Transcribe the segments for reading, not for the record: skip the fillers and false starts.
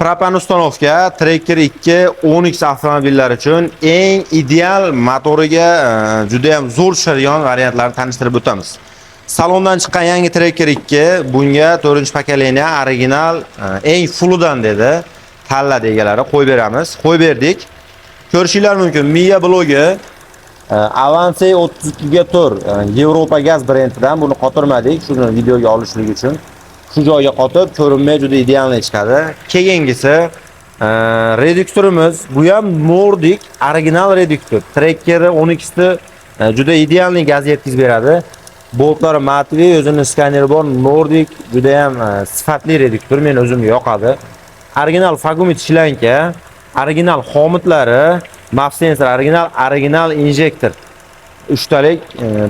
Propan установка Tracker 2 Onix avtomobillari uchun eng ideal motoriga juda ham zo'r tushadigan variantlarni tanishtirib o'tamiz. Salondan chiqqan yangi Tracker 2 bunga 4-поколение original eng fullidan dedi. Tanladi egalari, qo'yib beramiz. Qo'yib berdik. Ko'rishinglar mumkin, Miya blogi Avance 32 ga 4 Yevropa gaz brendidan buni qotirmadik, shuni videoga olishlik uchun. Shu joyga qotib, ko'rinmay juda идеальный chiqadi. Keyingisi reduktorimiz, bu ham Nordic original reduktor. Tracker 12 ni juda идеальный gaz yetkazib beradi. Boltlari матовый, o'zini skaneri bor, Nordic juda ham sifatli reduktor, men o'zimga yoqadi. Original Fagumit shlanka, original xomutlari, MAF sensor, original original injektor. Uchtalik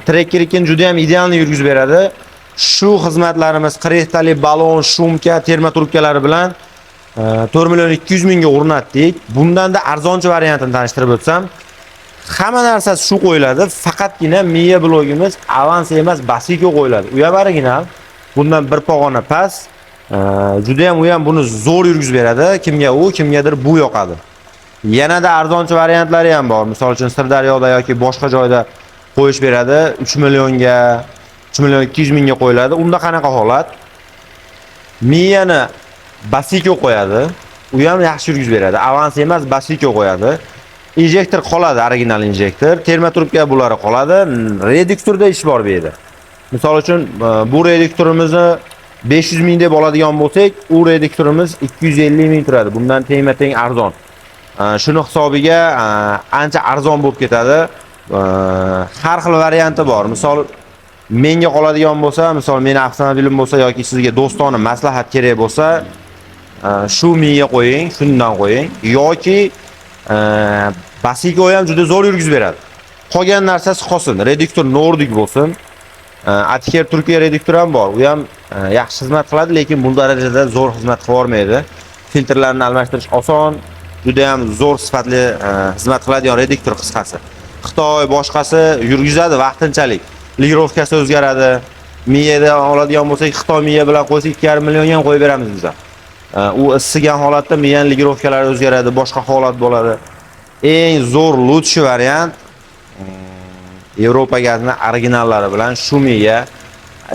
Tracker 2 juda ham идеальный yurgizib beradi. Shu xizmatlarimiz 40 talik balon, шумка, termotrubkalari bilan 4 million 200 mingga o'rnatdik. Bundan-da arzonchi variantini tanishtirib o'tsam, hamma narsasi shu qo'yiladi. Faqatgina miya blogimiz Avance emas, Basiko qo'yiladi. U ham original. Bundan bir pog'ona past. Juda ham u ham buni zo'r yurgizib beradi. Kimga u, kimgadir bu yoqadi. Yanada arzonchi variantlari ham bor. Misol uchun Sirdaryoda yoki boshqa joyda qo'yish beradi. 3 millionga, 3 million 200 mingga qo'yiladi. Unda qanaqa holat? Miyani Basiko qo'yadi. U ham yaxshi yurgizib beradi. Avance emas, Basiko qo'yadi. Injektor qoladi, original injektor. Termotrubka bulari qoladi. Reduktorda ish bor bu yerda. Misol uchun bu reduktorimizni 500 ming deb oladigan bo'lsak, u reduktorimiz 250 ming turadi. Bundan tengma-teng arzon. Shuni hisobiga ancha arzon bo'lib ketadi. Har xil varianti bor. Misol menga qoladigan bo'lsa, misol meni avtomobilim bo'lsa yoki sizga do'stona maslahat kerak bo'lsa, shu miya qo'ying, shundan qo'ying yoki Basiko ham juda zo'r yurgizib beradi. Qolgan narsasi qolsin. Reduktor Nordic bo'lsin. Atiker Turkiya reduktori ham bor. U ham yaxshi xizmat qiladi, lekin bu darajada zo'r xizmat qila olmaydi. Filtrlarni almashtirish oson, juda ham zo'r sifatli xizmat qiladigan reduktor qisqasi. Xitoy boshqasi yurgizadi vaqtinchalik. Лигровка si o'zgaradi. Miyada oladigan bo'lsak, Xitoy miya bilan qo'ysak 2,5 millionga ham qo'yib beramiz biz ham. U issigan holatda miyani лигровка lari o'zgaradi, boshqa holat bo'ladi. Eng zo'r лучший variant Yevropa gazini originallari bilan shu miya.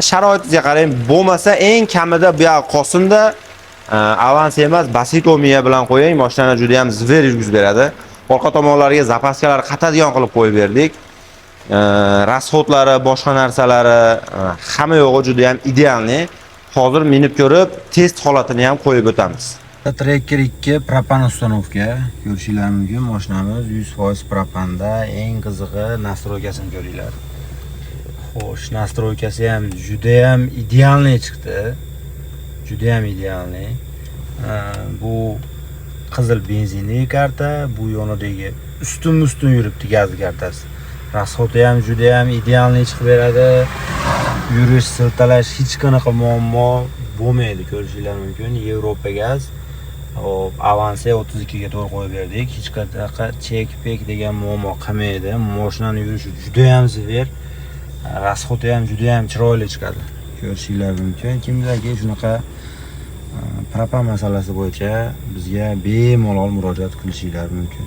Sharoitingizga qarang, bo'lmasa eng kamida bu yoq qolsinda Avance emas, Basiko miya bilan qo'ying, mashinani juda ham зверь yurgizib beradi. Orqa tomonlariga запаска lar qatadigan qilib qo'yib berdik. Расход lari, boshqa narsalari, hamma yo'g'i juda ham идеальный. Hozir minib ko'rib, test holatini ham qo'yib o'tamiz. Tracker 2 propan установка ko'rishinglar mumkin. Mashinamiz 100% propanda. Eng qizig'i настройка sini ko'ringlar. Xo'sh, настройка si ham juda ham идеальный chiqdi. Juda ham идеальный. Bu qizil benzinli karta, bu yonidagi ustun-ustun yuribdi gaz kartasi. Расход i ham juda ham идеальный chiqib beradi. Yurish, siltalash hech qanaqa muammo bo'lmaydi, ko'rishinglar mumkin. Yevropa gaz. Hop, Avance 32 ga to'g'ri qo'yib berdik. Hech qanaqa chek pek degan muammo qilmaydi. Mashinani yurishi juda ham зверь. Расход i ham juda ham chiroyli chiqadi. Ko'rishinglar mumkin. Kimlarga shunaqa propan masalasi bo'yicha bizga bemalol murojaat qilishinglar mumkin.